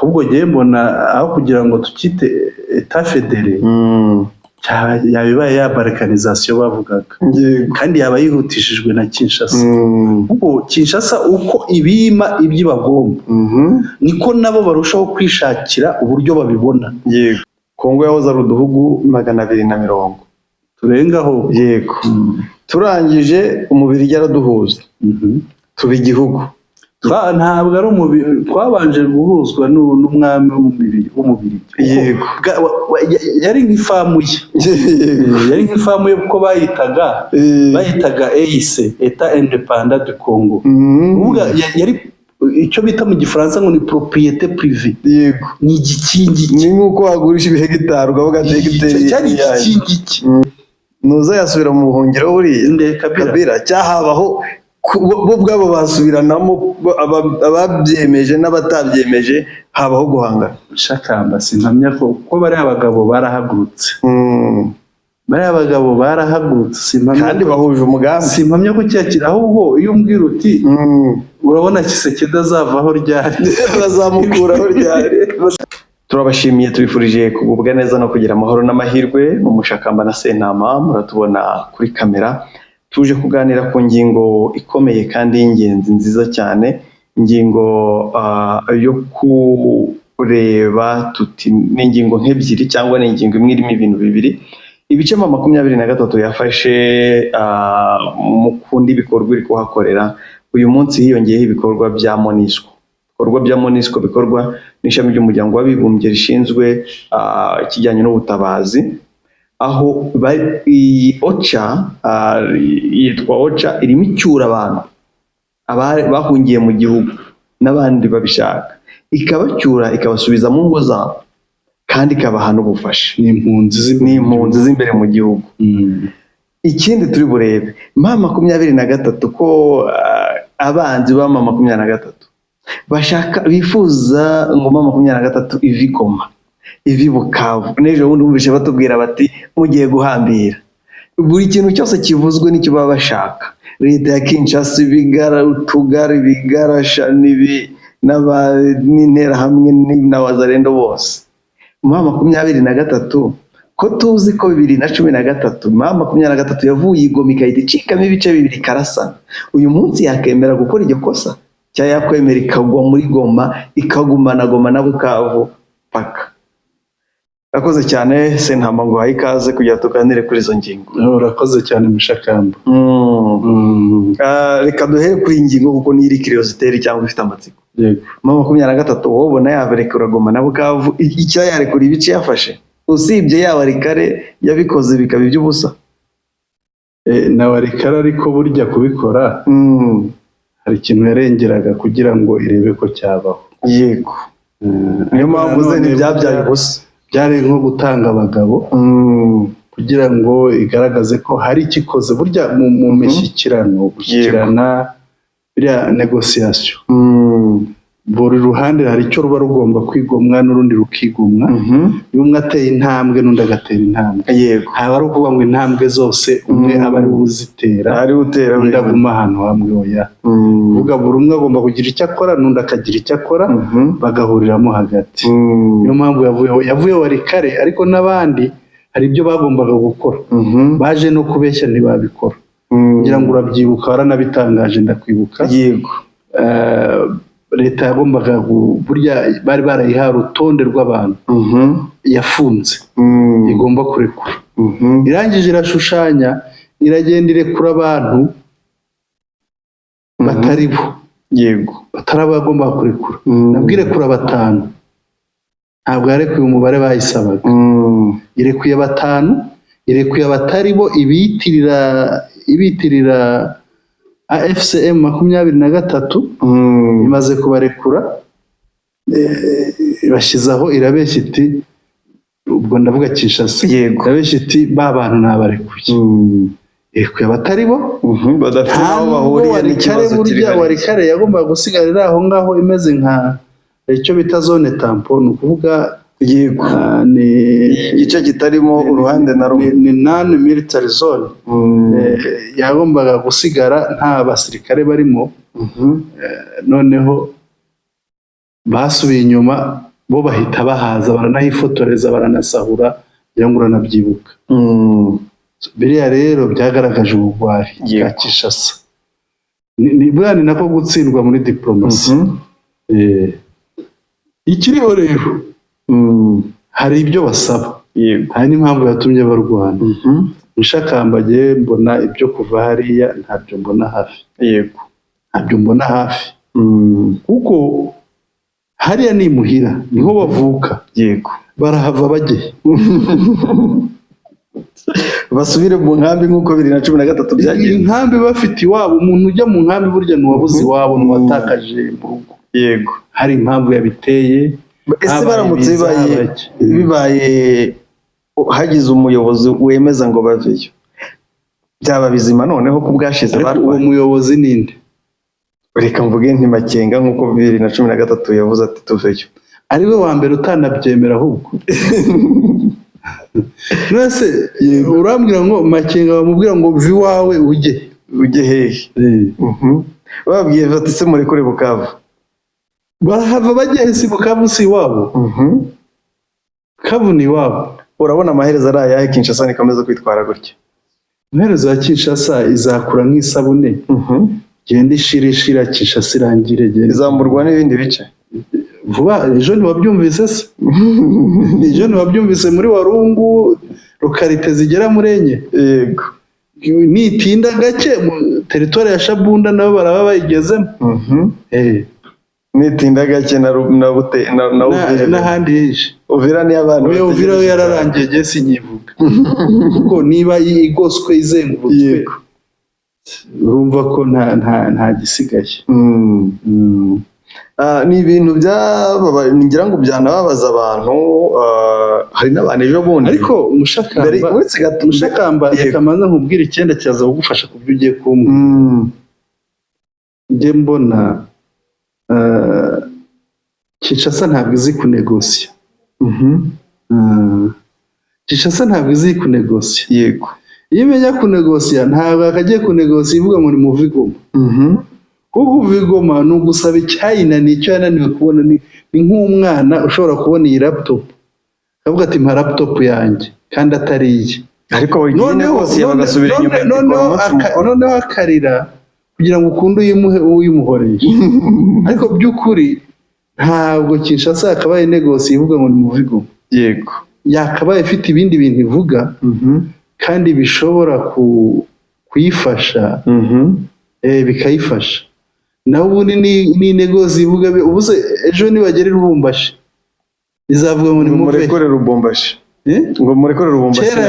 Ahubwo ngewe mbona aho kugira ngo tukite État fédéré, yaba ibaye ya balkanisation bavugaga, kandi yaba yihutishijwe na Kinshasa, kuko Kinshasa uko ibima ibyo ibagomba, niko nabo barushaho kwishakira uburyo babibona. Yego, Kongo yahoze ari uduhugu 220 turengaho. Yego, turangije Umubirigi araduhuza, tuba igihugu. Ntabwo ari umubiri, twabanje guhuzwa n'umwami w'Umubirigi. Kuko yari nk'ifamu ye. Yari nk'ifamu ye, kuko bayitaga EIC, État Indépendant du Congo. Kuvuga yari icyo bita mu Gifaransa ngo ni propriété privée. Ni igikingi. Ni nk'uko wagurisha ibihegitari ukavuga ati hegitari Cyari yanjye. igikingi. Nuza yasubira mu buhungiro buriya? Nde? Kabila? Kabila cyahabaho bo ubwabo basubiranamo, ababyemeje n'abatabyemeje, habaho guhangana. Shakamba, simpamya ko, kuko bariya bagabo barahagurutse. Bariya bagabo barahagurutse, simpamya Kandi bahuje umugambi. Simpamya ko cyakira. Ahubwo iyo umbwira uti: "Urabona Tshisekedi azavaho ryari?" Bazamukuraho ryari? Turabashimiye, tubifurije kugubwa neza no kugira amahoro n'amahirwe. Mu Mushakamba na Sentama muratubona kuri kamera, tuje kuganira ku ngingo ikomeye kandi y'ingenzi, nziza cyane, ingingo yo kureba tuti ni ingingo nk'ebyiri cyangwa ni ingingo imwe irimo ibintu bibiri. Ibice M23 yafashe mu kundi bikorwa iri kuhakorera uyu munsi, hiyongeyeho ibikorwa bya MONUSCO. Ibikorwa bya MONUSCO bikorwa n'ishami ry'Umuryango w'Abibumbye rishinzwe ikijyanye n'ubutabazi, aho iyi OCHA, yitwa OCHA, irimo icyura abantu bahungiye mu gihugu n'abandi babishaka, ikabacyura, ikabasubiza mu ngo zabo, kandi ikabaha n'ubufasha. Ni impunzi z'imbere. Ni impunzi z'imbere mu gihugu. Ikindi turi burebe, M23, ko abanzi ba M23 bashaka, bifuza ngo M23 ive i Goma, ive i Bukavu. N'ejo bundi bumvise batubwira bati mugiye guhambira. Buri kintu cyose kivuzwe nicyo baba bashaka. Leta ya Kinshasa, ibigara utugara, ibigarasha n'Interahamwe n'Abazarendo bose. M23, ko tuzi ko 2013 M23 yavuye i Goma, ikahita icikamo ibice bibiri, ikarasana, uyu munsi yakemera gukora iryo kosa, cyangwa yakwemera ikagwa muri Goma, ikagumana Goma na Bukavu paka? Urakoze cyane, Sentama, ngo uhaye ikaze kugira tuganire kuri izo ngingo. Urakoze cyane, Mushakamba. Reka duhere kuri iyi ngingo, kuko niyo iri curiosité cyangwa ifite amatsiko. Yego. M23 wowe ubona yabarekura Goma na Bukavu, icyo yarekura ibice yafashe, usibye yaba Walikale yabikoze bikaba iby'ubusa? Na Walikale ariko burya kubikora hari ikintu yarengeraga kugira ngo irebe ko cyabaho. Niyo Ariko mpamvu ze nanone ntibyabyaye burya ubusa. Byari nko gutanga abagabo kugira ngo igaragaze ko hari ikikoze. Burya mu mishyikirano, gushyikirana, biriya négociation, buri ruhande hari icyo ruba rugomba kwigomwa n'urundi rukigomwa. Iyo umwe ateye intambwe, n'undi agatera intambwe. Haba ari ukuvuga ngo intambwe zose umwe aba ari we uzitera, ari utera undi aguma ahantu hamwe, oya. Kuvuga buri umwe agomba kugira icyo akora, n'undi akagira icyo akora, bagahuriramo hagati. Niyo mpamvu yavuyeho Walikale, ariko n'abandi hari ibyo bagombaga gukora, baje no kubeshya ntibabikora. Ngira ngo urabyibuka, waranabitangaje, ndakwibuka. Yego. Leta yagombaga burya bari barayihaye urutonde rw'abantu yafunze, igomba kurekura. Irangije irashushanya, iragenda irekura abantu batari bo, batari abo yagombaga kurekura. Nabwo irekura batanu, ntabwo yarekuye umubare bayisabaga. Irekuye batanu, irekuye abatari bo, ibitirira AFC M23. Imaze kubarekura, ibashyize aho, irabeshya iti, ubwo ndavuga Kinshasa, irabeshya iti: "Ba bantu nabarekuye." Irekuye abatari bo. Badafite Nta n'aho nubwo bahuriye Walikale n'ikibazo kiri burya hariya. Walikale yagombaga gusigara iri aho ngaho, imeze nka icyo bita zone tampon, ni ukuvuga ni igice kitarimo uruhande na rumwe. Ni non military zone. Yagombaga gusigara nta basirikare barimo. Noneho basubiye inyuma. Bo bahita bahaza, baranahifotoreza, baranasahura, ngira ngo uranabyibuka. Biriya rero byagaragaje ubugwari bwa Kinshasa. Buriya ni nako gutsindwa muri diplomasi. Ikiriho rero, hari ibyo basaba, hari n'impamvu yatumye barwana. Mushakambage, mbona ibyo kuva hariya ntabyo mbona hafi. Ntabyo mbona hafi, kuko hariya ni imuhira, niho bavuka. Barahava bajye? Basubire mu nkambi nk'uko 2013 byagenze? Inkambi bafite iwabo. Umuntu ujya mu nkambi burya ni uwabuze iwabo, ni uwatakaje mu rugo. Hari impamvu yabiteye. Ese Habaye baramutse ibiza, bibaye, habaye iki? bibaye hagize umuyobozi wemeza ngo baveyo, byaba bizima noneho ko bwashize Ariko uwo barwaye? muyobozi ninde? Reka mvuge nti Makenga, nk'uko 2013 yavuze ati tuveyo. Ari we wa mbere utanabyemera ahubwo. None urambwira ngo Makenga bamubwira ngo va iwawe ujye? Ujye hehe? Bababwiye bati se murekure Bukavu. Barahava bajya si Bukavu? Si iwabo? Bukavu ni iwabo. Urabona amaherezo ari ayahe Kinshasa nikomeza kwitwara gutya? Amaherezo ya Kinshasa, izakura nk'isabune, genda ishira ishira, Kinshasa irangire, genda. Izamburwa n'ibindi bice. Vuba. Ejo ntiwabyumvise se? Ejo ntiwabyumvise muri Walungu, localité zigera muri enye? Nitinda gake, mu territoire ya Shabunda nabo baraba bayigezemo. Nitinda gake na Bute na Uvira. N'ahandi henshi. Uvira niyo abantu Oya, Uvira yo bategereje. yararangiye, jye sinyivuga, kuko niba igoswe, izengurutswe, urumva ko nta gisigaye. Ah, ni ibintu byababaye, ngira ngo byanababaza abantu. Hari n'abantu ejo bundi Ariko mbere Mushakamba, uretse gato. Mushakamba, reka manza nkubwire icyenda kiraza kugufasha ku byo ugiye kumbwira. Njye mbona Kinshasa ntabwo izi kunegosiya. Kinshasa ntabwo izi kunegosiya. Iyo imenya kunegosiya, ntabwo yakagiye kunegosiya ivuga ngo ni muve i Goma, kuko kuva i Goma ni ugusaba icyayinaniye, icyo yananiwe kubona. Ni nk'umwana ushobora kubona iyi laptop akavuga ati mpa laptop yanjye, kandi atari iye. Ariko buri gihe Noneho negosiye bagasubira inyuma, noneho ikora umunsi mukuru. Noneho akarira kugira ngo ukunde uyimuhe uyimuhoreshe. Ariko by'ukuri ntabwo Kinshasa yakabaye negosiye ivuga ngo ni muve i Goma. Yakabaye ifite ibindi bintu ivuga kandi bishobora kuyifasha, bikayifasha. Naho ubundi ni negozi ivuga ubuze ejo nibagera i Lubumbashi izavuga ngo nimuve. Murekure Lubumbashi. Eh? Ngo murekure Lubumbashi. Kera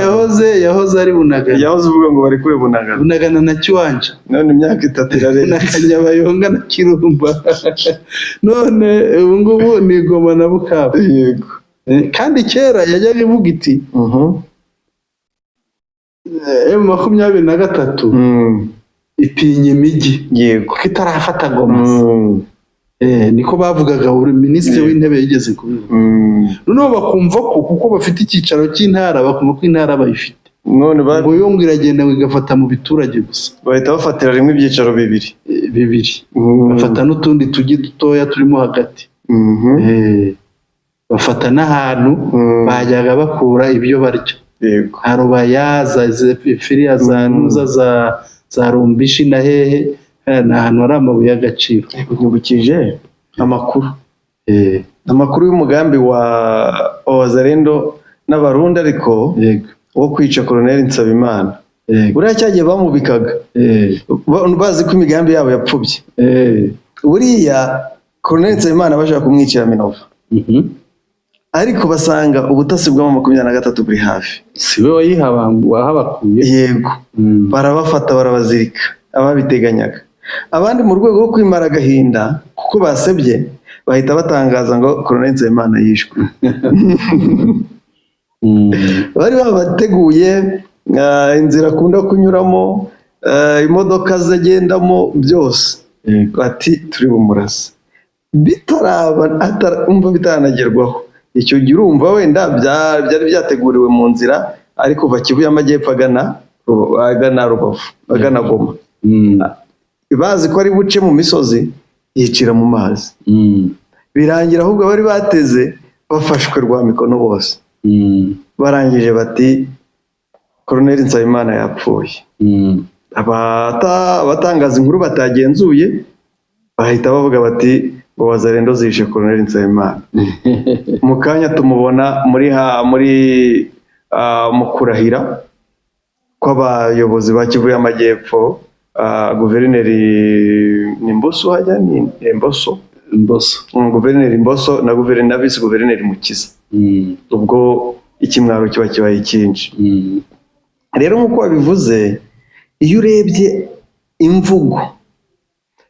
yahoze ari Bunagana. Yahoze uvuga ngo barekure Bunagana. Bunagana na Kiwanja. None imyaka 3 irarenze. Na Kanyabayonga na Kirumba. None ubu ngubu ni Goma na Bukavu. Kandi kera yajyaga ivuga iti M23 itinya imijyi kuko itarafata Goma. Niko bavugaga, buri minisitiri w'intebe yigeze kubivuga. Noneho bakumva ko kuko bafite icyicaro cy'intara, bakumva ko intara bayifite. None Ngo yo ngo iragenda ngo igafata mu biturage gusa. Bahita bafatira rimwe ibyicaro bibiri. Bibiri. Bafata n'utundi tujyi dutoya turimo hagati. Bafata n'ahantu bajyaga bakura ibyo barya. Nka Rubaya, za Firiya, za Nuza, za Rumbishi na hehe. Ni ahantu hari amabuye y'agaciro. Unyibukije amakuru amakuru y'umugambi wa Wazalendo n'Abarundi, ariko wo kwica Colonel Nsabimana. Buriya cyagiye bamubikaga bazi ko imigambi yabo yapfubye. Buriya Colonel Nsabimana bashaka kumwicira Minova, ariko basanga ubutasi bwa 23 buri hafi. Si we wahabakuye? Yego. Barabafata, barabazirika ababiteganyaga. Abandi mu rwego rwo kwimara agahinda kuko basebye, bahita batangaza ngo Colonel Nsabimana yishwe. Bari babateguye inzira akunda kunyuramo, imodoka ze agendamo, byose. Bati turi bumurase bitaraba, umva, bitaranagerwaho. Icyo gihe urumva wenda byari byateguriwe mu nzira, ariko kuva Kivu y'Amajyepfo agana Rubavu, agana Goma, bazi ko ari buce mu misozi, yicira mu mazi. Birangira ahubwo bari bateze. Bafashwe rwa mikono bose, barangije bati Colonel Nsabimana yapfuye. Abatangaza inkuru batagenzuye bahita bavuga bati ngo Wazalendo zishe Colonel Nsabimana. Mu kanya tumubona muri mu kurahira kw'abayobozi ba Kivu y'Amajyepfo, guverineri ni Mboso, hajya ni Mboso. Mboso. Guverineri Mboso na guverineri na visi guverineri Mukiza. Ubwo ikimwaro kiba kibaye cyinshi. Rero nk'uko wabivuze, iyo urebye imvugo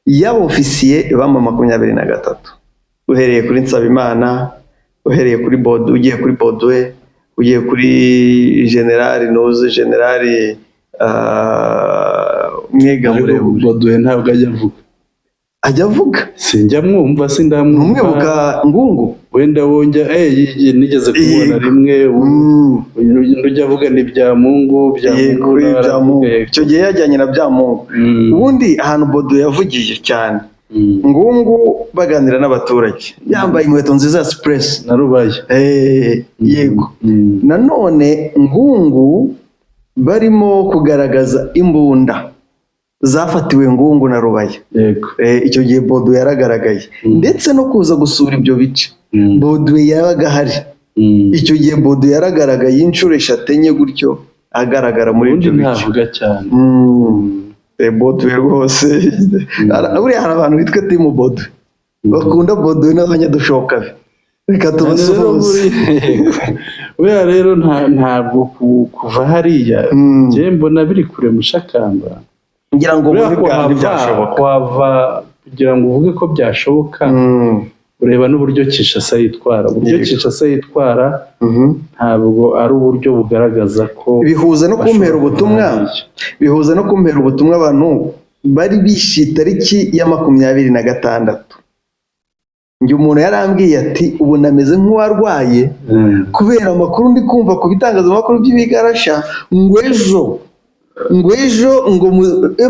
y'abofisiye ba M23, uhereye kuri Nsabimana, uhereye kuri Bodo, ugiye kuri Bodwe, ugiye kuri generali Nuzi, generali Mwega muremure. Baduhe ntabwo ajya avuga. Ajya avuga. Sinjya mwumva, sindamwumva. Ntumwibuka Ngungu? Wenda wongera nigeze kumubona rimwe. Ujya avuga ni bya Mungu, bya Yego, Mungu. Bya Mungu. Icyo gihe yajyanye na bya Mungu. Ubundi ahantu Bodo yavugiye cyane, Ngungu baganira n'abaturage yambaye inkweto nziza ya sipuresi. Na Rubaya. Yego. Nanone Ngungu barimo kugaragaza imbunda zafatiwe Ngungu na Rubaya. Icyo gihe Bodo yaragaragaye, ndetse no kuza gusura ibyo bice Bodo yabaga ahari. Icyo gihe Bodo yaragaragaye inshuro eshatu, enye gutyo, agaragara muri Ubundi ibyo bice. ntavuga cyane. Bodo rwose, buriya hari abantu bitwa team Bodo, bakunda Bodo n'abanyadushoka be, reka tubasuhuze. Buriya rero ntabwo kuva hariya, njye mbona biri kure, Mushakamba. Ngira ngo Buriya muri bwa ntibyashoboka. Kuhava kugira ngo uvuge ko byashoboka, ureba n'uburyo Kinshasa yitwara, uburyo Kinshasa yitwara ntabwo ari uburyo bugaragaza ko Bihuza no kumpera bashobora ubutumwa. kuva hariya. Bihuza no kumpera ubutumwa abantu bari bishe itariki ya 26. Njye umuntu yarambwiye ati ubu nameze nk'uwarwaye kubera amakuru ndi kumva ku bitangazamakuru by'ibigarasha, ngo ejo ngo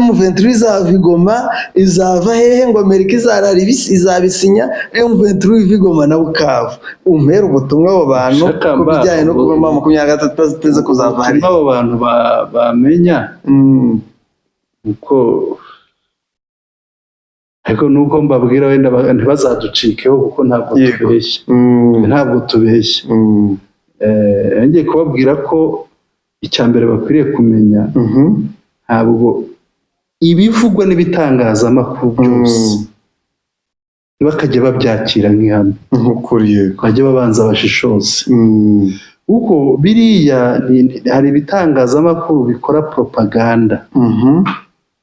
M23 izava i Goma, izava hehe, ngo Amerika izarara izabisinya, M23 iva i Goma na Bukavu. Umpera ubutumwa abo bantu ku Shakamba, bijyanye no kuba M23 iteze kuzava ubutumwa hariya. Abo bantu bamenya uko, ariko nuko mbabwira wenda ntibazaducikeho, kuko ntabwo tubeshya. Ntabwo tubeshya. Ngiye kubabwira ko icya mbere bakwiriye kumenya, ntabwo ibivugwa n'ibitangazamakuru byose ntibakajya babyakira nk'ihame. Nk'ukuri, yego. Bajye babanza bashishoze, kuko biriya hari ibitangazamakuru bikora propaganda,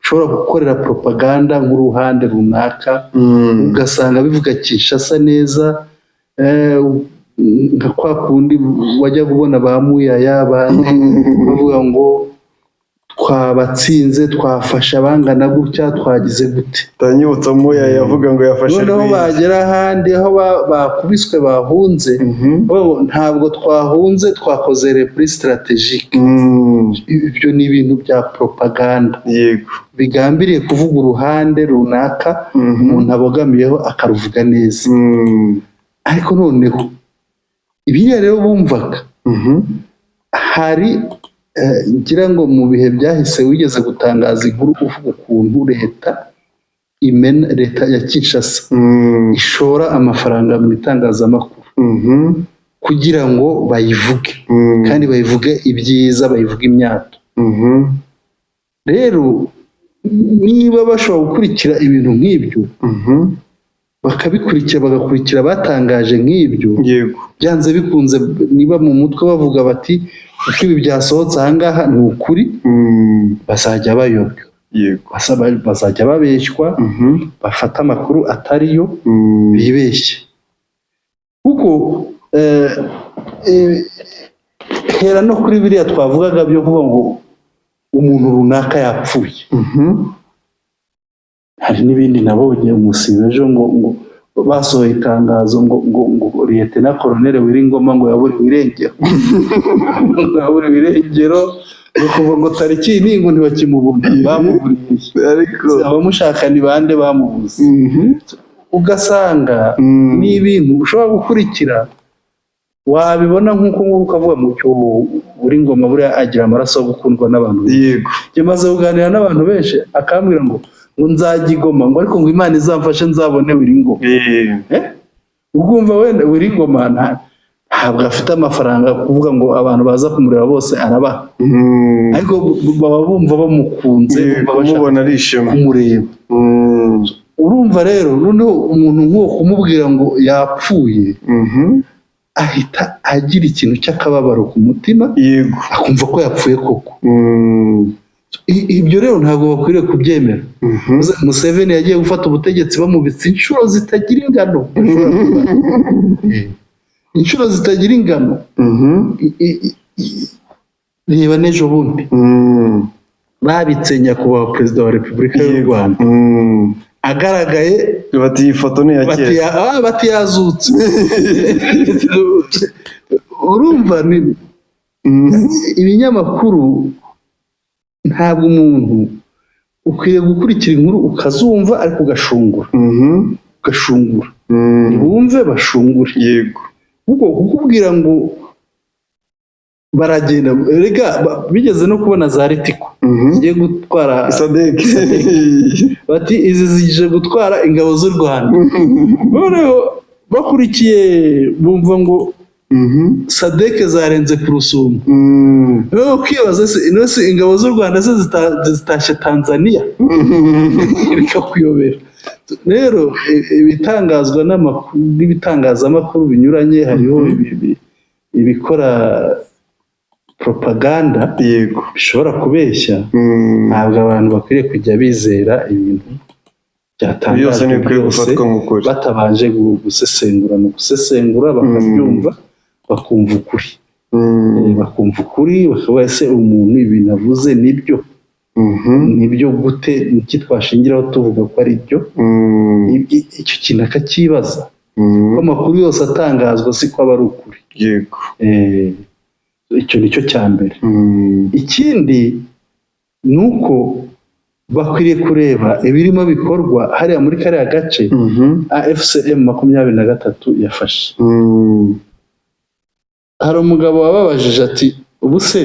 ushobora gukorera propaganda nk'uruhande runaka, ugasanga bivuga Kinshasa neza, nka kwa kundi wajya kubona ba Muyaya bandi bavuga ngo twabatsinze, twafashe abangana gutya, twagize gute. Tanyibutsa Muya yavuga ngo yafashe Noneho Rwiza. bagera ahandi aho bakubiswe bahunze, bo ntabwo twahunze, twakoze repli stratégique. Ibyo ni ibintu bya propaganda bigambiriye kuvuga uruhande runaka umuntu abogamiyeho, akaruvuga neza. Ariko noneho ibiriya rero bumvaga, hari ngira ngo mu bihe byahise wigeze gutangaza inkuru uvuga ukuntu leta imena, leta ya Kinshasa ishora amafaranga mu itangazamakuru kugira ngo bayivuge, kandi bayivuge ibyiza, bayivuge imyato. Rero niba bashobora gukurikira ibintu nk'ibyo, bakabikurikira, bagakurikira batangaje nk'ibyo, byanze bikunze niba mu mutwe bavuga bati uko ibi byasohotse ahangaha ni ukuri, bazajya bayobya. Bazajya babeshywa, bafata amakuru atariyo, bibeshye, kuko hera no kuri biriya twavugaga byo kuvuga ngo umuntu runaka yapfuye. Hari n'ibindi nabonye umusibo ejo, ngo basohoye itangazo ngo Liyetena Koloneli Wiringoma ngo yaburiwe irengero, ngo yaburiwe irengero, ngo kuva ngo tariki iyi ngo ntibakimubona, bamuburiye. Ariko Abamushaka ni bande bamubuze? Ugasanga ni ibintu ushobora gukurikira. Wabibona nk'uko nguko ukavuga ngo cyo Willy Ngoma buriya agira amaraso yo gukundwa n'abantu benshi. Njye maze kuganira n'abantu benshi, akambwira ngo nzajya i Goma, ngo ariko ngo Imana izamfashe nzabone Willy Ngoma. Eh? Ubwumva wenda Willy Ngoma ntabwo afite amafaranga kuvuga ngo abantu baza kumureba bose arabaha, ariko baba bumva bamukunze, bumva bashaka Kumubona ari ishema. kumureba. Urumva rero, noneho umuntu nk'uwo kumubwira ngo yapfuye, ahita agira ikintu cy'akababaro ku mutima, akumva ko yapfuye koko. Ibyo rero ntabwo bakwiriye kubyemera. Museveni yagiye gufata ubutegetsi bamubitse inshuro zitagira ingano. Bashobora kubara. Inshuro zitagira ingano. Reba n'ejo bundi babitse nyakubahwa Perezida wa Repubulika y'u Rwanda agaragaye. Bati iyi foto ni iya Bati kera. Bati yazutse. Urumva ni ibinyamakuru, ntabwo umuntu ukwiye gukurikira inkuru ukazumva, ariko ugashungura, ugashungura. Ntibumve, bashungure. Kuko kukubwira ngo baragenda, rega bigeze no kubona za Ritco zigiye gutwara SADC. Bati izi zije gutwara ingabo z'u Rwanda. Noneho bakurikiye bumva ngo SADC zarenze ku Rusumo. Noneho ukibaza se, ino se ingabo z'u Rwanda se zitashye Tanzania? Bikakuyobera. Rero ibitangazwa n'amakuru n'ibitangazamakuru binyuranye, hariho ibikora propaganda bishobora kubeshya. Ntabwo abantu bakwiriye kujya bizera ibintu Byose byatangajwe ntibikwiye byose gufatwa nk'ukuri. batabanje gusesengura. Ni ugusesengura bakabyumva, bakumva ukuri. Bakumva ukuri, bakavuga ese umuntu ibintu avuze nibyo? Nibyo gute? Niki twashingiraho tuvuga ko ari byo? Icyo kintu akakibaza, ko amakuru yose atangazwa siko aba ari ukuri. Icyo ni cyo cya mbere. Ikindi ni uko bakwiriye kureba ibirimo bikorwa hariya muri kariya gace AFC M23 yafashe. Hari umugabo wababajije ati ubu se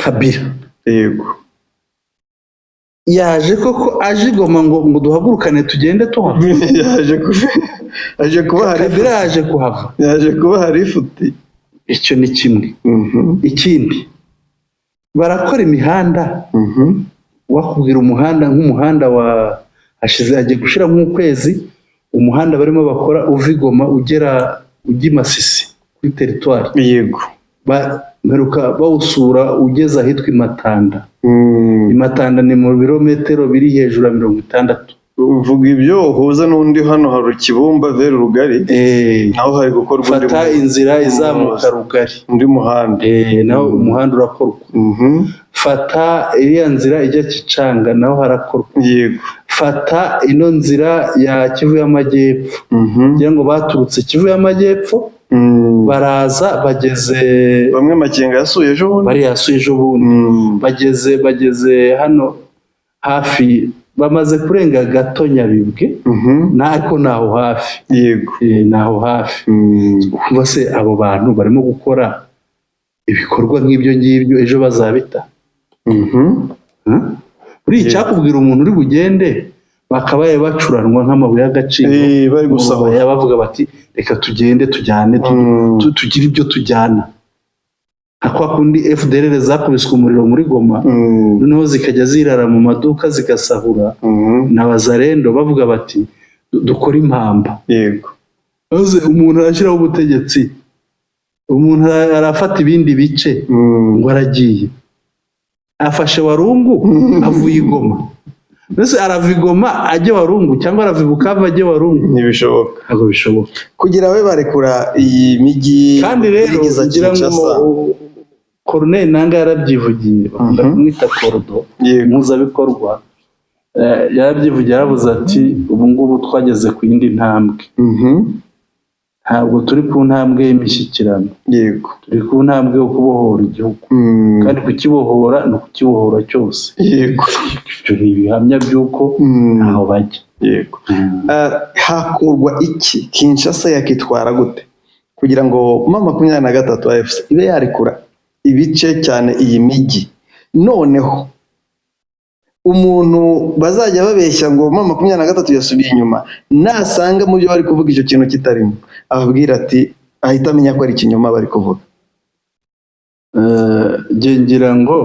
Kabila yaje koko aje i Goma ngo duhagurukane tugende tuhava? Yaje aje kuba hari Kabila yaje kuhava? Yaje kuba hari ifuti. Icyo ni kimwe. Ikindi, barakora imihanda. Wakubwira umuhanda, nk'umuhanda wa hashize hagiye gushira nk'ukwezi, umuhanda barimo bakora uva i Goma ugera ujya i Masisi kuri teritwari. Mperuka bawusura ugeze ahitwa i Matanda. I Matanda ni mu birometero biri hejuru ya 60. Uvuga ibyo uhuza n'undi, hano hari Kibumba vers Rugari, naho hari gukorwa undi Fata inzira izamuka Rugari. Undi muhanda. Naho umuhanda urakorwa. Fata iriya nzira ijya Kicanga, naho harakorwa. Fata ino nzira ya Kivu y'Amajyepfo, ngira ngo baturutse Kivu y'Amajyepfo, baraza bageze Bamwe Makenga yasuye ejo bundi. Bari yasuye ejo bundi. Bageze hano hafi, bamaze kurenga gato Nyabibwe, ariko naho hafi. Naho hafi. Kuba se abo bantu barimo gukora ibikorwa nk'ibyo ngibyo, ejo bazabita? Buriya icyakubwira umuntu uri bugende, bakabaye bacuranwa nk'amabuye y'agaciro. Bari gusahura. Bavuga bati reka tugende tujyane, tugire ibyo tujyana, nka kwa kundi FDLR zakubiswe umuriro muri Goma, noneho zikajya zirara mu maduka zigasahura, na Wazalendo bavuga bati dukore impamba. Maze umuntu arashyiraho ubutegetsi, umuntu arafata ibindi bice, ngo aragiye afashe Warungu avuye i Goma. Mbese arava i Goma ajye Warungu, cyangwa arava i Bukavu ajye Warungu? Ntibishoboka. Ntabwo bishoboka. Kugira babe barekura iyi mijyi Kandi rero igeza ngira ngo Kinshasa. Corneille Nangaa yarabyivugiye, bakunda kumwita Korodo, impuzabikorwa. Yarabyivugiye, yaravuze ati ubu ngubu twageze ku yindi ntambwe. Ntabwo turi ku ntambwe y'imishyikirano, turi ku ntambwe yo kubohora igihugu, kandi kukibohora ni ukukibohora cyose. Ibyo ni ibihamya by'uko ntaho bajya. Hakurwa iki? Kinshasa yakitwara gute? Kugira ngo M23 AFC ibe yarekura ibice, cyane iyi mijyi, noneho umuntu bazajya babeshya ngo M23 yasubiye inyuma, nasanga mu byo bari kuvuga icyo kintu kitarimo, ababwira ati ahita amenya ko ari ikinyoma bari kuvuga. Njye ngira ngo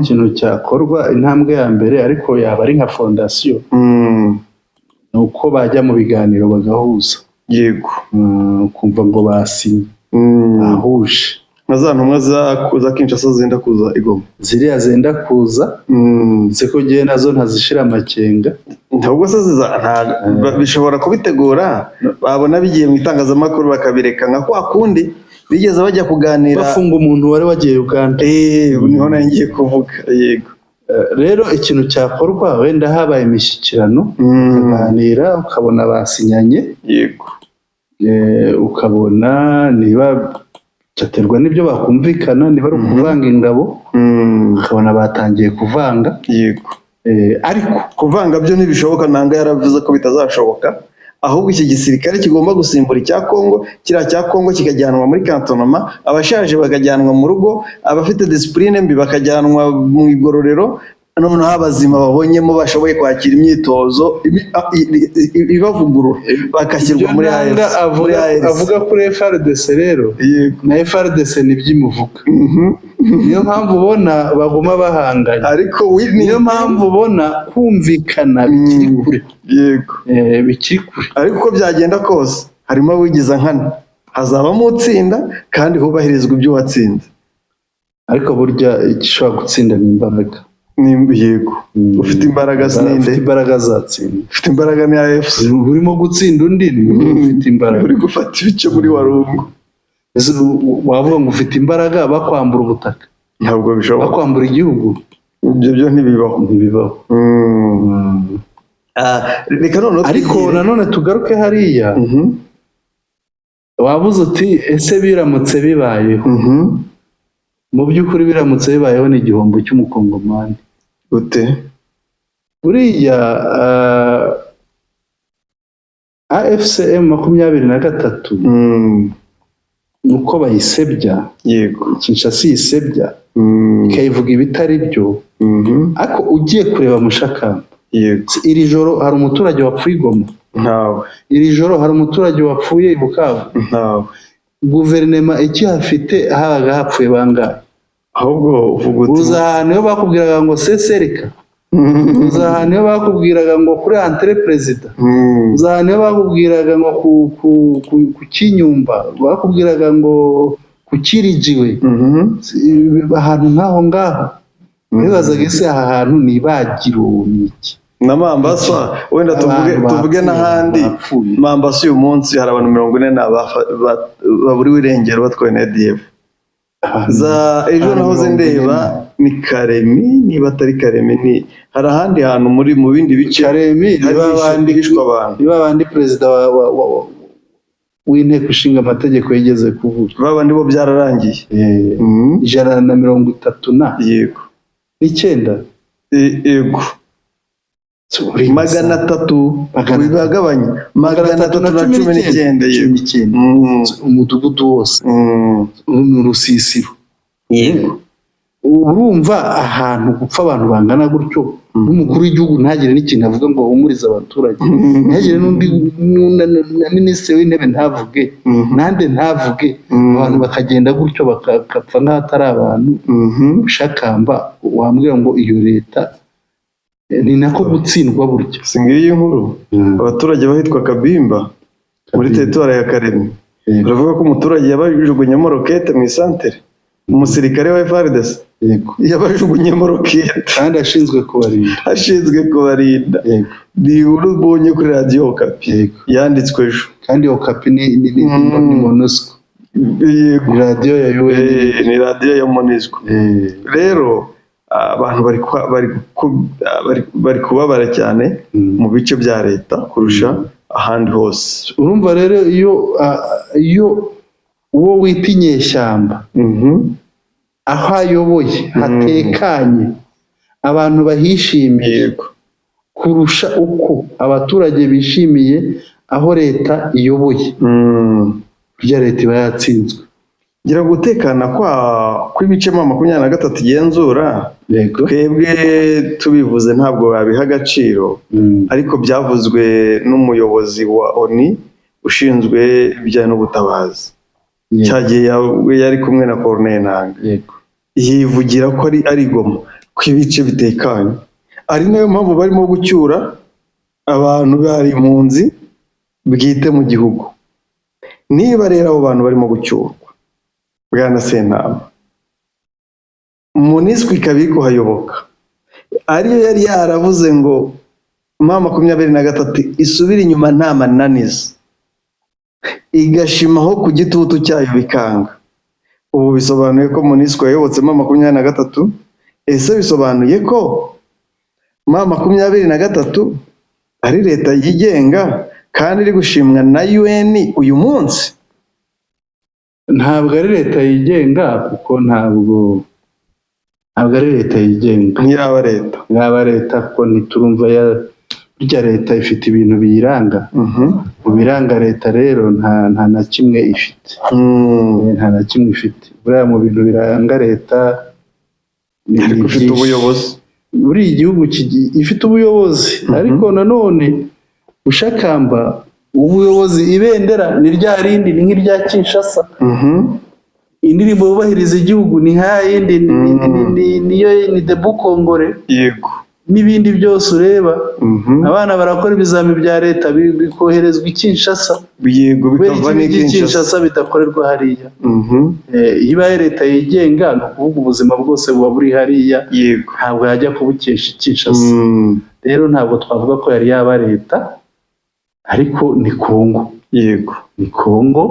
ikintu cyakorwa, intambwe ya mbere, ariko yaba ari nka fondation, ni uko bajya mu biganiro bagahuza. Ukumva ngo basinye, bahuje. Nka za ntumwa za Kinshasa zenda kuza i Goma. Ziriya zenda kuza, nzi ko ngewe nazo ntazishira amakenga. Ntabwo se bishobora kubitegura, babona bigiye mu itangazamakuru bakabireka, nka kwa kundi bigeze bajya kuganira bafunga umuntu wari wagiye Uganda. Niho nari ngiye kuvuga, yego. Rero ikintu cyakorwa, wenda habaye imishyikirano, bakaganira, ukabona basinyanye, ukabona niba byaterwa n'ibyo bakumvikana, niba ari ukuvanga ingabo, ukabona batangiye kuvanga. Ariko Kuvanga byo ntibishoboka. Nanga yaravuze ko bitazashoboka, ahubwo iki gisirikare kigomba gusimbura icya Kongo, kiriya cya Kongo kikajyanwa muri cantonnement, abashaje bakajyanwa mu rugo, abafite discipline mbi bakajyanwa mu igororero, noneho abazima babonyemo bashoboye kwakira imyitozo ibavugurura bagashyirwa Ibyo muri Nanga AFC, avuga, muri ARC. avuga kuri FARDC rero, na FARDC nibyo imuvuga. Niyo mpamvu ubona baguma bahanganye. Ariko Niyo mpamvu ubona kumvikana bikiri kure. Bikiri kure. Ariko uko byagenda kose, harimo abigiza nkana, hazabamo utsinda kandi hubahirizwa ibyo watsinze. Ariko burya igishobora gutsinda ni imbaraga. Yego, ufite imbaraga sininde. Ufite imbaraga azatsinda. Ufite imbaraga ni AFC. Urimo gutsinda undi ni ufite imbaraga. Uri gufata ibice muri Warungu. Ese wavuga ngo ufite imbaraga bakwambura ubutaka, Ntabwo bishoboka. bakwambura igihugu? Ibyo byo ntibibaho. Ntibibaho. Reka noneho Ariko twigire. nanone tugaruke hariya. Wabuze uti: ese biramutse bibayeho? Mu by'ukuri biramutse bibayeho ni igihombo cy'umukongomani. Ute? Buriya AFC M23, uko bayisebya, Kinshasa iyisebya, ikayivuga ibitari byo, ariko ugiye kureba mushakamba, iri joro hari umuturage wapfuye i Goma? Ntawe. Iri joro hari umuturage wapfuye i Bukavu? Ntawe. Guverinoma ikihafite habaga hapfuye bangahe? Ahubwo uvuga uti Uza ahantu iyo bakubwiraga ngo sesereka, uza ahantu iyo bakubwiraga ngo kuri entrée perezida, uza ahantu iyo bakubwiraga ngo ku Kinyumba, bakubwiraga ngo ku Kirijiwe, ahantu nk'aho ngaho wibazaga: ese aha hantu ni ibagiro, ni iki? Na Mambasa wenda tuvuge, Abantu tuvuge bapfuye, n'ahandi. bapfuye. Mambasa uyu munsi hari abantu 40 na baburiwe irengero batwawe na ADF. Abantu Za ejo abantu nahoze 40. ndeba ni Karemi, niba atari Karemi ni hari ahandi hantu muri mu bindi bice Karemi ni hari babandi hishwe abantu. Ni babandi perezida w'inteko ishinga amategeko yigeze kuvuga. Babandi bo byararangiye. 139. Yego. 300. Wibagabanya, 319, yego. 19. Umudugudu wose, ni urusisiro. Urumva ahantu gupfa abantu bangana gutyo, n'umukuru w'igihugu ntagire n'ikintu avuga ngo ahumurize abaturage, ntihagire n'undi na minisitiri w'intebe ntavuge, nande ntavuge, abantu bakagenda gutyo bakapfa nk'ahatari abantu. Shakamba wambwira ngo iyo leta ni nako gutsindwa burya. Si ngiyi inkuru, abaturage bahitwa Kabimba muri teritwari ya Karemi baravuga ko umuturage yabajugunyemo rokete mu isantere, umusirikare wa FARDC yabajugunyemo rokete. Kandi ashinzwe kubarinda. Ashinzwe kubarinda. Ni inkuru mbonye kuri Radiyo Okapi, yanditswe ejo. Kandi Okapi ni MONUSCO. Ni radiyo ya UN. Ni radiyo ya MONUSCO. Rero abantu bari kubabara cyane mu bice bya leta kurusha ahandi hose. Urumva rero iyo uwo wita inyeshyamba, aho ayoboye hatekanye, abantu bahishimiye kurusha uko abaturage bishimiye aho leta iyoboye. Burya leta iba yatsinzwe. Ngira gutekana kwa kw'ibice M23 igenzura, Yego. twebwe tubivuze ntabwo babiha agaciro, ariko byavuzwe n'umuyobozi wa ONU ushinzwe ibijyanye n'ubutabazi. Cyagiye yari kumwe na Corneille Nangaa. Yivugira ko ari Goma, ko ibice bitekanye, ari nayo mpamvu barimo gucyura abantu bari impunzi bwite mu gihugu. Niba rero abo bantu barimo gucyurwa, Bwana Sentama, MONUSCO ikaba iri kuhayoboka, ariyo yari yaravuze ngo M23 isubire inyuma nta mananiza, igashimaho ku gitutu cyayo bikanga, ubu bisobanuye ko MONUSCO yayobotse M23? Ese bisobanuye ko M23 ari leta yigenga kandi iri gushimwa na UN uyu munsi? Ntabwo ari leta yigenga, kuko ntabwo ari leta yigenga. Ntiyaba leta. Yaba leta, kuko ntiturumva ya burya leta ifite ibintu biyiranga. Mu biranga leta rero nta na kimwe ifite. Nta na kimwe ifite. Buriya mu bintu biranga leta ni Ariko ifite byinshi. ubuyobozi. Buri igihugu ifite ubuyobozi, ariko nanone ushakamba ubuyobozi, ibendera ni rya rindi, ni nk'irya Kinshasa. Indirimbo yubahiriza igihugu ni nka yindi, niyo ni Debout Congolais. N'ibindi byose ureba. Abana barakora ibizami bya leta, bikoherezwa i Kinshasa. Kubera Bikava iki n'i by'i Kinshasa. Kinshasa bidakorerwa hariya? Iyo ibaye leta yigenga, ni ukuvuga ubuzima bwose buba buri hariya. Ntabwo yajya kubukesha i Kinshasa. Rero ntabwo twavuga ko yari yaba leta, ariko ni Kongo. Ni Kongo,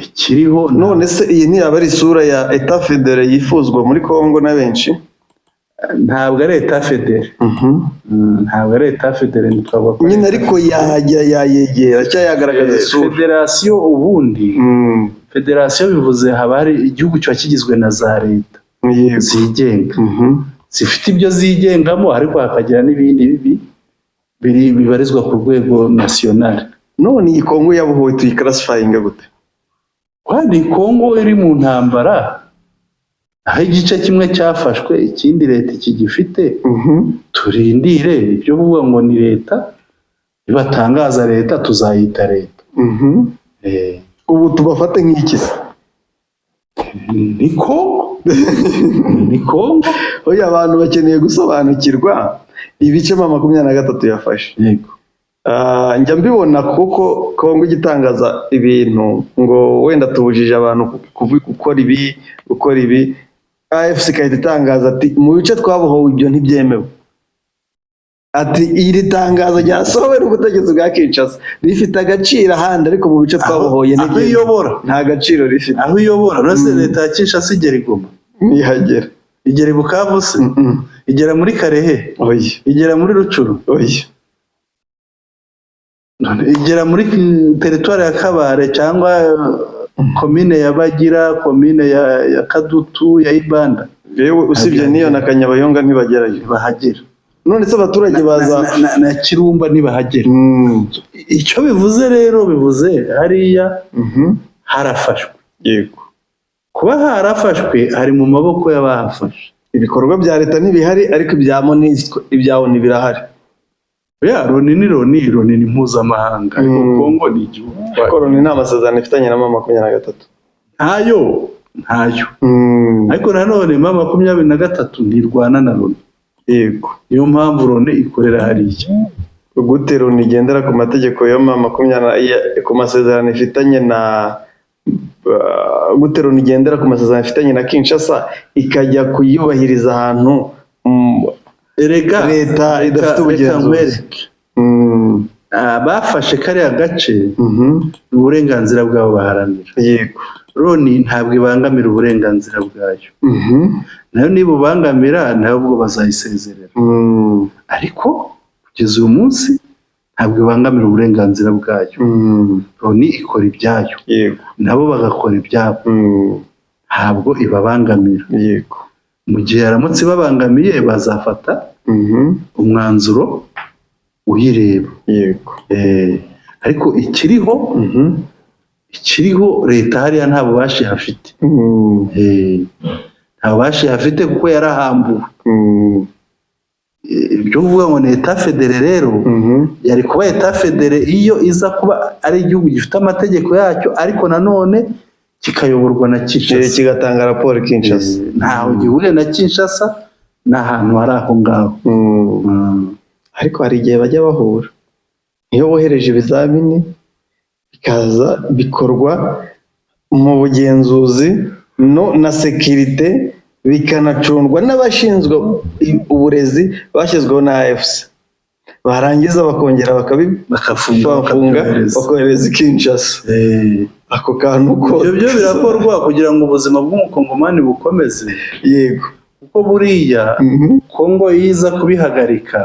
ikiriho. None se iyi ntiyaba ari isura ya État fédéré yifuzwa muri Kongo na benshi? Ntabwo ari État fédéré. Ntabwo ari État fédéré, ntitwavuga ko ari Nyine État ariko yajya yayegera cyangwa yagaragaza isura. Federasiyo ubundi, federasiyo bivuze haba hari igihugu kiba kigizwe na za leta zigenga, zifite ibyo zigengamo, ariko hakagira n'ibindi bibi biri bibarizwa ku rwego national. None iyi Kongo yabohowe tuyiclassifyinga gute? Kandi Kongo iri mu ntambara, aho igice kimwe cyafashwe, ikindi leta ikigifite. Turindire ibyo kuvuga ngo ni leta, nibatangaza leta tuzayita leta. Ubu tubafate nk'iki se? Ni Kongo, ni Kongo. Oya, abantu bakeneye gusobanukirwa ibice M23 yafashe. Ah, njya mbibona kuko Kongo ijya itangaza ibintu ngo wenda tubujije abantu gukora ibi, gukora ibi, AFC igahita itangaza ati mu bice twabohowe ibyo ntibyemewe, ati iri tangazo ryasohowe n'ubutegetsi bwa Kinshasa rifite agaciro ahandi, ariko mu bice twabohoye Aho ntibyemewe. iyobora. Nta gaciro rifite. Aho iyobora. Uretse leta ya Kinshasa igera i Goma? Ntihagera. Igera i Bukavu se? Mm-mm. Igera muri Kalehe? Oya. Igera muri Rutshuru? Oya. Igera muri teritwari ya Kabare cyangwa komine ya Bagira, komine ya Kadutu, ya Ibanda? Yewe, usibye n'iyo na Kanyabayonga ntibagerayo. Ntibahagera. None se abaturage baza Na Kirumba ntibahagera. Icyo bivuze rero, bivuze hariya harafashwe. Kuba harafashwe, hari mu maboko y'abahafashe. Ibikorwa bya leta ntibihari, ariko ibya MONUSCO, ibya ONU birahari. Ya Loni ni Loni, Loni ni mpuzamahanga, ariko Kongo ni igihugu. Ariko Loni ni amasezerano ifitanye na M23. Ntayo, ntayo. Ariko nanone M23 ntirwana na Loni. Niyo mpamvu Loni ikorera hariya. Gute Loni igendera ku mategeko ya M makumyabiri ku masezerano ifitanye na gute Loni igendera ku masezerano ifitanye na Kinshasa ikajya kuyubahiriza ahantu Erega leta idafite reka ubugenzuzi? nkwereke. Ah, bafashe kariya gace, ni uburenganzira bwabo baharanira. Loni ntabwo ibangamira uburenganzira bwayo. Nayo niba ubangamira, nayo ubwo bazayisezerera. Ariko kugeza uyu munsi ntabwo ibangamira uburenganzira bwayo. Loni ikora ibyayo, nabo bagakora ibyabo. Ntabwo ibabangamira. Mu gihe yaramutse ibabangamiye, bazafata umwanzuro uyireba. Ariko ikiriho, ikiriho, leta hariya nta bubasha ihafite. Nta bubasha ihafite kuko yarahambuwe. Ibyo kuvuga ngo ni État fédéré rero, yari kuba État fédéré iyo iza kuba ari igihugu gifite amategeko yacyo, ariko nanone kikayoborwa na Kinshasa. Kigatanga raporo i Kinshasa. Ntaho gihuriye na Kinshasa, ni ahantu hari aho ngaho. Ariko hari igihe bajya bahura, iyo bohereje ibizamini bikaza bikorwa mu bugenzuzi no na sécurité, bikanacungwa n'abashinzwe uburezi bashyizweho na AFC, barangiza bakongera bakafunga, bakabifunga, bakabyohereza. Bakohereza i Kinshasa. Ako kantu ko Ibyo byo birakorwa kugira ngo ubuzima bw'umukongomani bukomeze, kuko buriya Kongo iyo iza kubihagarika,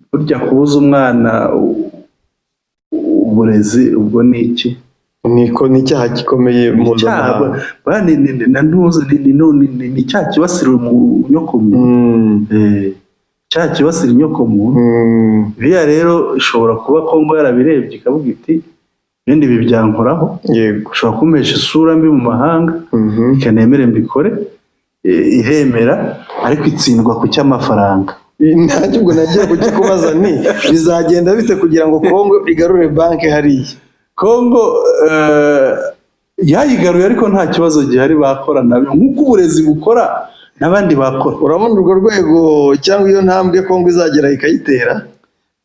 burya kubuza umwana uburezi ubwo ni iki? Niko ni icyaha gikomeye Icyaha mpuzamahanga. Buriya ni na ntuzi, ni icyaha kibasira inyokomuntu. Icyaha kibasira inyokomuntu. Biriya rero ishobora kuba Kongo yarabirebye ikavuga iti: "Ibindi ibi byankoraho, ushobora kumpesha isura mbi mu mahanga, reka nemere mbikore." Iremera, ariko itsindwa ku cy'amafaranga. Nanjye ubwo nagiye kukikubaza, ni bizagenda bite kugira ngo Kongo igarure banki hariya? Kongo yayigaruye, ariko nta kibazo gihari, bakora nabyo nk'uko uburezi bukora n'abandi bakora. Urabona urwo rwego cyangwa iyo ntambwe Kongo izagera ikayitera?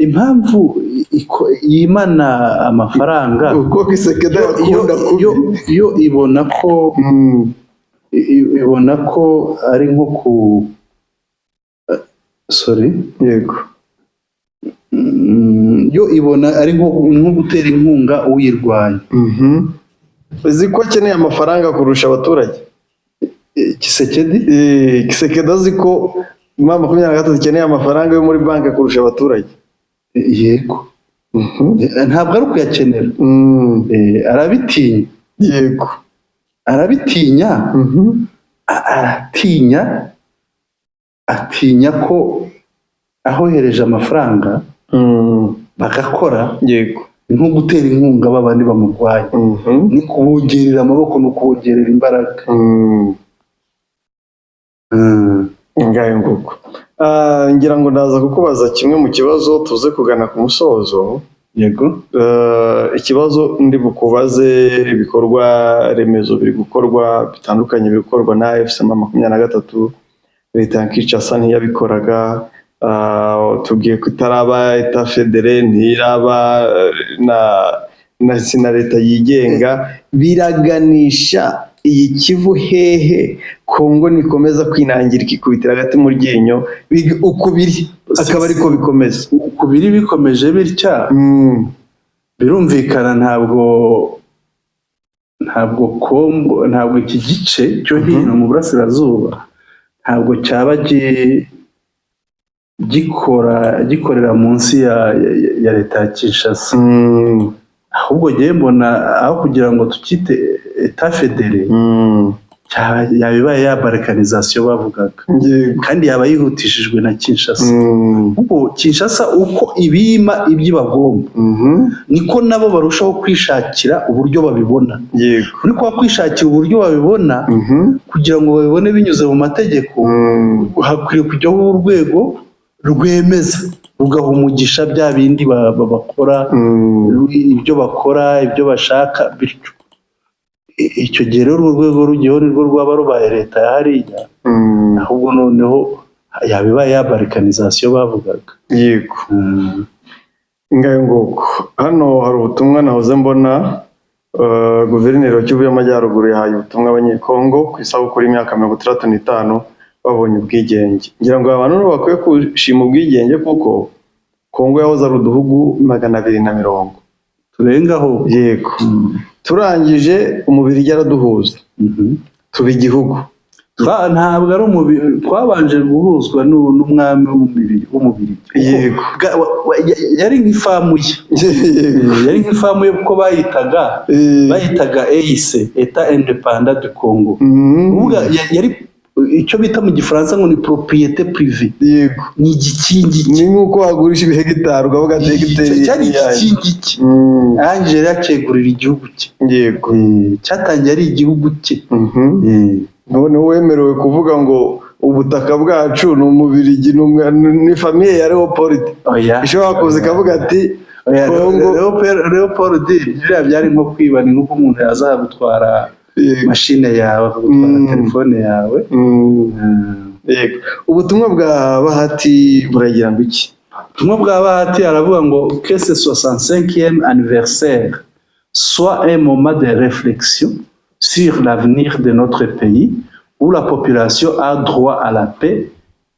Impamvu yimana amafaranga, uko Tshisekedi iyo akunda kubi. Iyo ibona ko ibona ko ari nko ku sorry. Yego. Yo ibona ari nko gutera inkunga uyirwanya. Uzi ko akeneye amafaranga kurusha abaturage? Tshisekedi? Tshisekedi azi ko M23 ikeneye amafaranga yo muri banki kurusha abaturage. Yego. Ntabwo ari ukuyakenera. Arabitinya. Arabitinya. Aratinya, atinya ko ahohereje amafaranga bagakora, ni nko gutera inkunga babandi bamurwanya, ni kubongerera amaboko, ni ukubongerera imbaraga. Ngayo nguko. Ngira ngo ndaza kukubaza kimwe mu kibazo tuze kugana ku musozo. Yego. Ikibazo ndi bukubaze, ibikorwa remezo biri gukorwa bitandukanye, biri gukorwa na AFC 23, leta ya Kinshasa ntiyabikoraga. Tubwiye ko itaraba État fédéré, ntiraba na leta yigenga. Biraganisha iyi Kivu hehe Kongo nikomeza kwinangira, ikikubitira hagati mu ryinyo, uko biri akaba ariko bikomeza? Uku biri bikomeje bitya, birumvikana, ntabwo Kongo, ntabwo iki gice cyo hino mu burasirazuba ntabwo cyaba gikorera munsi ya leta ya Kinshasa. Ahubwo ngewe mbona aho kugira ngo tukite État fédéré, yaba ibaye ya balkanisation bavugaga, kandi yaba yihutishijwe na Kinshasa, kuko Kinshasa uko ibima ibyo ibagomba, niko nabo barushaho kwishakira uburyo babibona. Muri kwa kwishakira uburyo babibona, kugira ngo babibone binyuze mu mategeko, hakwiye kujyaho urwego rwemeza, rugaha umugisha bya bindi bakora, ibyo bakora, ibyo bashaka bityo. Icyo gihe rero urwo rwego rugiyeho, nirwo rwaba rubaye leta ya hariya. Ahubwo noneho yaba ibaye ya balkanisation bavugaga. Yego. Ngayo nguko. Hano hari ubutumwa nahoze mbona, guverineri wa Kivu y'Amajyaruguru yahaye ubutumwa abanyekongo ku isabukuru y'imyaka 65 babonye ubwigenge. Ngira ngo abantu nabo bakwiye gushima ubwigenge, kuko Kongo yahoze ari uduhugu 240. Turengaho. Yego. Turangije umubiri yaraduhuza, tuba igihugu. Ntabwo ari umubiri, twabanje guhuzwa n'umwami w'umubiri. Yari nk'ifamu ye. Yari nk'ifamu ye, kuko bayitaga EIC, État Indépendant du Congo. Kuvuga yari Icyo bita mu Gifaransa ngo ni propriété privée. Ni igikingi Ni cye. nk'uko wagurisha ibihegitari, ukavuga ati hegitari Cyari yanjye. igikingi cye. Arangije rero acyegurira igihugu cye. Cyatangiye ari igihugu cye. None wemerewe kuvuga ngo ubutaka bwacu ni Umubirigi, ni famille ya Leopold Oya. ishobora kuza ikavuga ati Oya, Kongo. Leopold, biriya byari nko kwiba, ni nk'uko umuntu yaza gutwara mashine yawe, akagutwara telefone yawe. Yego, ubutumwa bwa Bahati buragira ngo iki? Ubutumwa bwa Bahati aravuga ngo: "Que ce 65e anniversaire soit un moment de réflexion sur l'avenir de notre pays, où la population a droit à la paix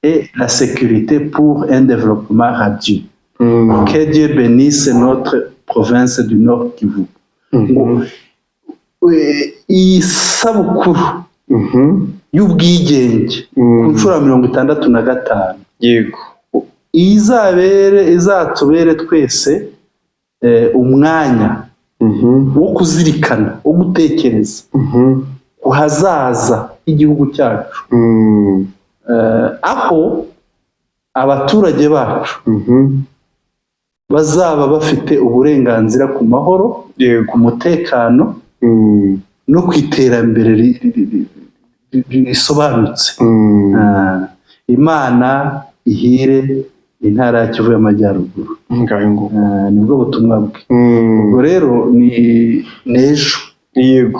et la sécurité pour un développement radieux. Que Dieu bénisse notre province du Nord Kivu." Ngo iyi sabukuru y'ubwigenge ku nshuro ya 65 izabere, izatubere twese umwanya wo kuzirikana, wo gutekereza ku hazaza h'igihugu cyacu, aho abaturage bacu bazaba bafite uburenganzira ku mahoro, ku mutekano no ku iterambere risobanutse. Imana ihire intara ya Kivu y'Amajyaruguru. Ngayo ngo. Nibwo butumwa bwe. Ubwo rero ni ejo,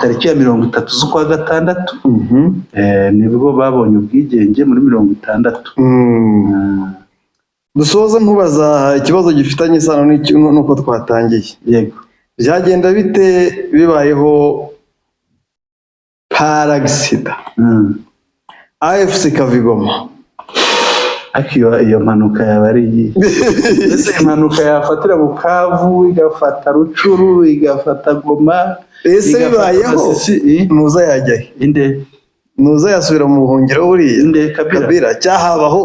tariki ya 30 z'ukwa gatandatu, nibwo babonye ubwigenge muri 60. Dusoza nkubaza ikibazo gifitanye isano n'uko twatangiye. Yego. Byagenda bite bibayeho par accident AFC ikava i Goma? Ariko iyo mpanuka yaba ari iyihe? Ese impanuka yafatira Bukavu, igafata Rutshuru, igafata Goma, Ese igafata bibayeho, Masisi, eh? Nuza yajya he? Inde? Nuza yasubira mu buhungiro buriya? Inde? Kabila? Kabila cyahabaho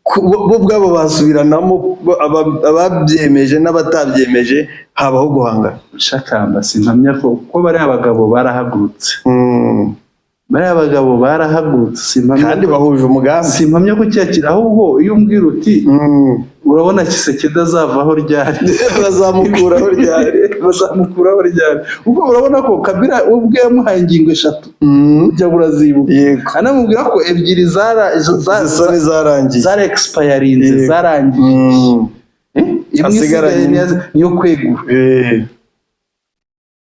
bo ubwabo basubiranamo, ababyemeje n'abatabyemeje, habaho guhangana. Shakamba, simpamya ko, kuko bariya bagabo barahagurutse. Bariya bagabo barahagurutse, simpamya Kandi bahuje umugambi. Simpamya ko cyakira. Ahubwo iyo umbwira uti: "Urabona Tshisekedi azavaho ryari?" Bazamukuraho ryari? Bazamukuraho ryari? Kuko urabona ko Kabila ubwe yamuhaye ingingo eshatu, ujya urazibuka, Yego. anamubwira ko ebyiri zara Zisa n'izarangiye. zara expirinze, zarangiye. Imwe Asigaranye isigaye niyo kwegura.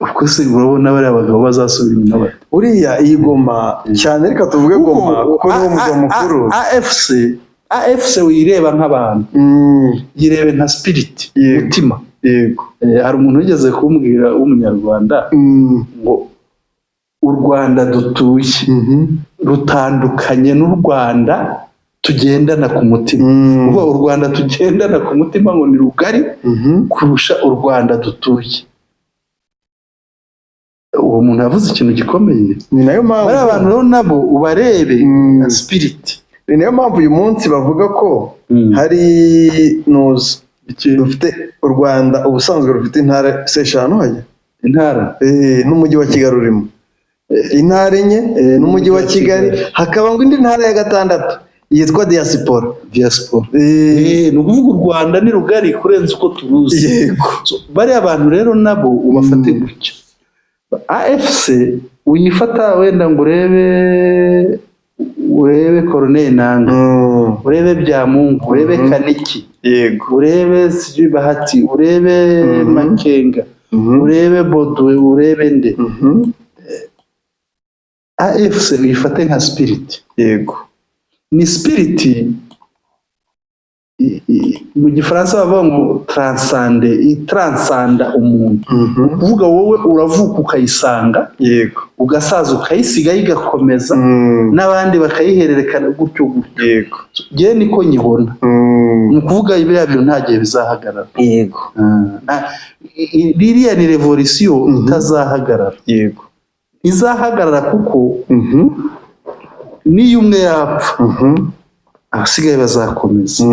Ubwo se urabona bariya bagabo bazasubira inyuma bate? Buriya iyi Goma cyane, reka tuvuge Goma kuko niwo murwa mukuru. AFC uyireba nk'abantu, yirebe nka spirit, mutima. Hari umuntu wigeze kumbwira w'Umunyarwanda ngo u Rwanda dutuye rutandukanye n'u Rwanda tugendana ku mutima. Kuvuga u Rwanda tugendana ku mutima ngo ni rugari kurusha u Rwanda dutuye. Uwo muntu yavuze ikintu gikomeye. Ni nayo mpamvu Bariya bantu rero nabo ubarebe nka spirit. Ni nayo mpamvu uyu munsi bavuga ko hari nuza dufite u Rwanda ubusanzwe rufite intara se eshanu hajya? Intara? N'umujyi wa Kigali urimo, intara enye n'umujyi wa Kigali, hakaba ngo indi ntara ya gatandatu yitwa diaspora. Diaspora. Ni ukuvuga u Rwanda ni rugari kurenza uko turuzi. So, bariya bantu rero nabo ubafate gutya. AFC uyifata wenda ngo urebe Corneille Nanga, urebe Byamungu, urebe Kaniki, urebe Sijui Bahati, urebe Makenga, urebe Bodwe, urebe nde. AFC uyifate nka spirit. Ni spirit, mu Gifaransa bavuga ngo transcende, itranscenda umuntu. Kuvuga wowe uravuka ukayisanga, ugasaza ukayisiga, igakomeza, n'abandi bakayihererekana gutyo gutyo. Njyewe niko nyibona. Ni ukuvuga biriya bintu nta gihe bizahagarara. Ririya ni revolution itazahagarara, izahagarara kuko niyo umwe yapfa, abasigaye bazakomeza.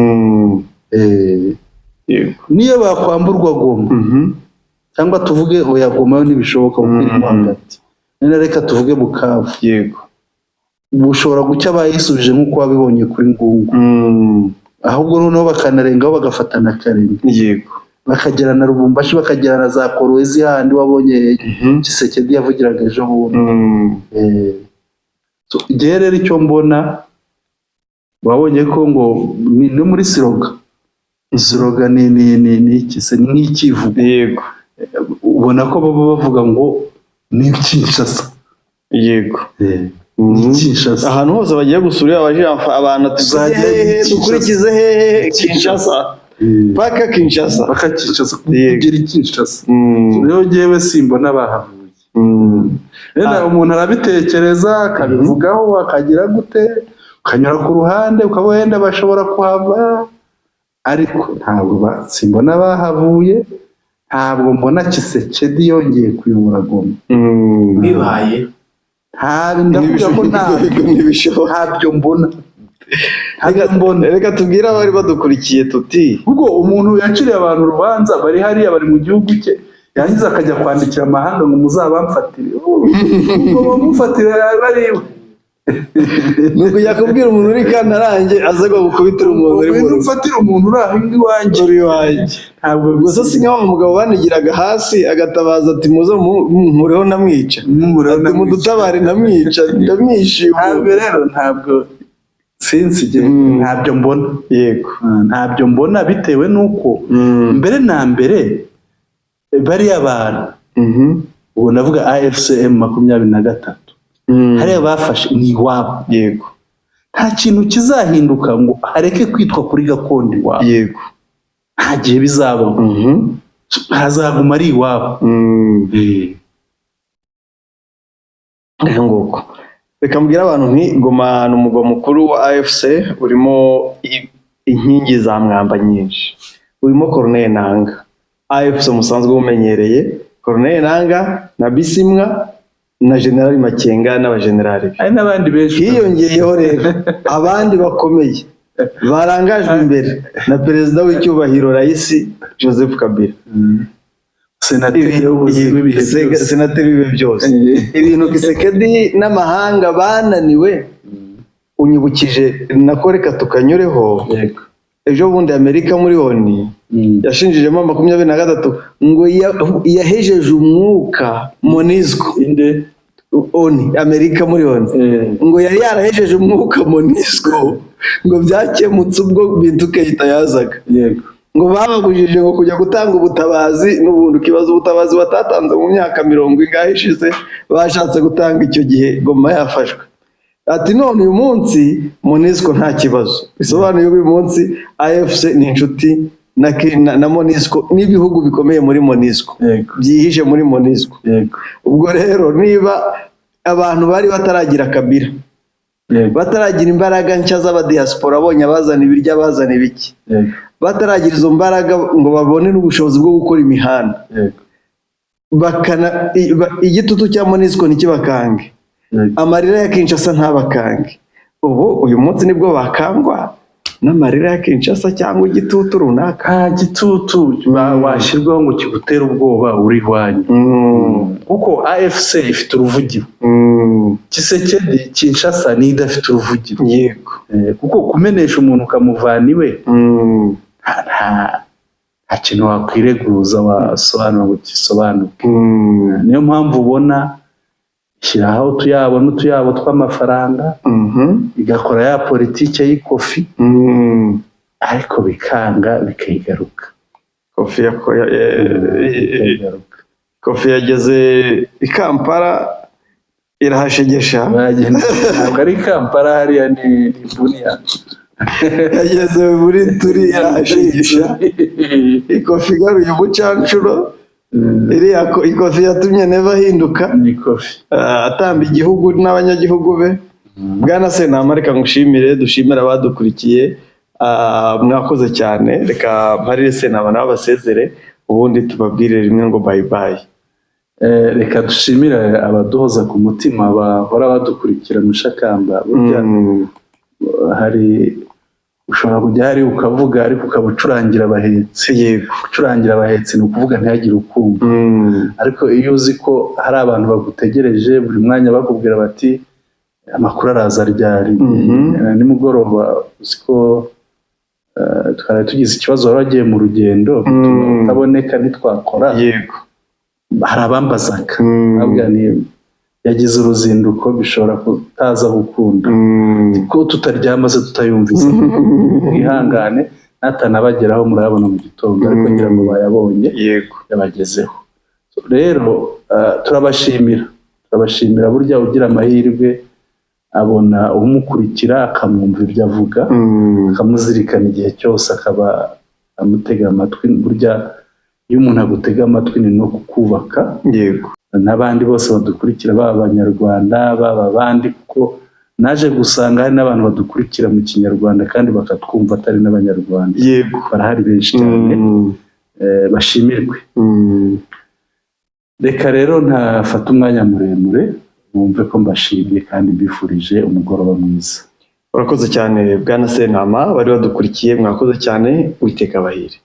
Niyo bakwamburwa Goma, cyangwa tuvuge oya, Goma yo ntibishoboka kuko irimo hagati, none reka tuvuge Bukavu. Bushobora gucya bayisubije nk'uko wabibonye kuri Ngungu. Ahubwo noneho bakanarengaho bagafata na Karemi, bakagera na Lubumbashi, bakagera na za Kolwezi, handi wabonye Tshisekedi yavugiraga ejo bundi. So, njyewe rero icyo mbona, wabonye ko ngo ni no muri slogan, slogan ni iki se? Ni nk'icyivugo. Ubona ko baba bavuga ngo ni Kinshasa. Ni Kinshasa. Ahantu hose bagiye gusura, iyo babajije abantu ati Tuzajya "Tujye hehe, Kinshasa." Dukurikize hehe? Kinshasa, paka Kinshasa. Paka Kinshasa, kugera i Kinshasa. Rero njyewe simbona bahavuye. Wenda umuntu arabitekereza, akabivugaho, akagira gute, ukanyura ku ruhande ukaba wenda bashobora kuhava, ariko ntabwo simbona bahavuye. Ntabwo mbona Tshisekedi yongeye kuyobora Goma. Bibaye Ndavuga ko Ntibishoboka. ntabyo mbona, ntabyo mbona. Reka tubwire abari badukurikiye tuti Ubwo umuntu yaciriye abantu urubanza, bari hariya, bari mu gihugu cye, yarangiza akajya kwandikira amahanga ngo muzabamfatire, ubwo bamufatire bari iwe. Ni ukujya kubwira umuntu uri Kantarange aze ngo gukubitire umuntu uri mu Ngwino rugo. Ufatire umuntu uri aho iwanjye. Uri iwanjye. Ntabwo. Gusa si nka wa mugabo banigiraga hasi agatabaza ati: "Muze munkureho ndamwica." Munkureho Ati: ndamwica. "Mudutabare ndamwica, ndamwishima." Ntabwo rero, ntabwo, sinzi igihe. Ntabyo mbona. Ntabyo mbona bitewe n'uko mbere na mbere bariya bantu, ubu ndavuga AFC M23, hariya bafashe ni iwabo. Nta kintu kizahinduka ngo hareke kwitwa kuri gakondo iwabo. Nta gihe bizabaho. Hazaguma ari iwabo. Reka nguko, reka mbwire abantu nti Goma ni umugwa mukuru wa AFC, urimo inkingi za mwamba nyinshi, urimo Corneille Nanga, AFC musanzwe mumenyereye, Corneille Nanga na Bisimwa na General Makenga n'abajenerali be. Hari n'abandi benshi. Hiyongeyeho rero abandi bakomeye barangajwe imbere na perezida w'icyubahiro, Rayisi Joseph Kabila. Senateri w'ubuzima w'ibihe byose. Senateri w'ibihe byose. Ibintu Tshisekedi n'amahanga bananiwe, unyibukije nako, reka tukanyureho. Ejo bundi Amerika muri ONU yashinjijemo 23 ngo yahejeje umwuka MONUSCO. Inde? ONU, Amerika muri ONU. Ngo yari yarahejeje umwuka MONUSCO, ngo byakemutse ubwo Bintu Keita yazaga. Ngo bababujije ngo kujya gutanga ubutabazi n'ubundi, ukibaza ubutabazi batatanze mu myaka mirongo ingahe ishize, bashatse gutanga icyo gihe Goma yafashwe. Ati none uyu munsi MONUSCO nta kibazo, bisobanuye ko uyu munsi AFC ni inshuti na MONUSCO n'ibihugu bikomeye muri MONUSCO byihishe muri MONUSCO. Ubwo rero niba abantu bari bataragira Kabila, bataragira imbaraga nshya z'abadiaspora, abonye abazana ibiryo, abazana ibiki, bataragira izo mbaraga ngo babone n'ubushobozi bwo gukora imihanda, bakana igitutu cya MONUSCO ntikibakange, amarira ya Kinshasa ntabakange, ubu uyu munsi nibwo bakangwa n'amarira ya Kinshasa cyangwa igitutu runaka? Nta gitutu washyirwaho ngo kigutere ubwoba uri iwanyu, kuko AFC ifite uruvugiro. Tshisekedi, Kinshasa niyo idafite uruvugiro. Kuko kumenesha umuntu ukamuvana iwe, nta kintu wakwireguza, wasobanura ngo gisobanuke. Niyo mpamvu ubona ishyiraho utuyabo n'utuyabo tw'amafaranga, igakora ya politike y'ikofi, ariko bikanga, bikayigaruka. Kofi Bikayigaruka. Kofi yageze i Kampala irahashegesha. Bagenda, ntabwo ari Kampala, hariya ni Bunia. Yageze muri turi irahashegesha. Ikofi igaruye umucancuro, iriya ikofi yatumye Neva ahinduka, Ni kofi. Atamba igihugu n'abanyagihugu be. Bwana Sentama, reka ngushimire, dushimire abadukurikiye. Mwakoze cyane. Reka mparire Sentama nawe abasezere, ubundi tubabwire rimwe ngo bye bye. Reka dushimire abaduhoza ku mutima, bahora badukurikira mushakamba. Burya hari ushobora kujya hari ukavuga, ariko ukaba ucurangira abahetsi. Gucurangira abahetsi ni ukuvuga ntihagire ukumva. Ariko iyo uzi ko hari abantu bagutegereje buri mwanya bakubwira bati Amakuru araza ryari? Nimugoroba uzi ko twari tugize ikibazo, wari wagiye mu rugendo, bituma utaboneka, ntitwakora. Hari abambazaga, nabwira ni yagize uruzinduko, bishobora kutaza gukunda, ko tutaryama se tutayumvise? Mwihangane, natanabageraho murayabona mu gitondo, ariko ngira ngo bayabonye, yabagezeho. Rero turabashimira, turabashimira. Burya ugira amahirwe abona umukurikira, akamwumva ibyo avuga, akamuzirikana igihe cyose, akaba amutega amatwi. Burya iyo umuntu agutega amatwi ni no kukubaka. N'abandi bose badukurikira, baba Abanyarwanda, baba abandi, kuko naje gusanga hari n'abantu badukurikira mu Kinyarwanda kandi bakatwumva atari n'Abanyarwanda. Barahari benshi cyane. Bashimirwe. Reka rero ntafate umwanya muremure, bumve ko mbashimiye kandi mbifurije umugoroba mwiza. Urakoze cyane, Bwana Sentama. Bari badukurikiye, mwakoze cyane. Witeka abahire.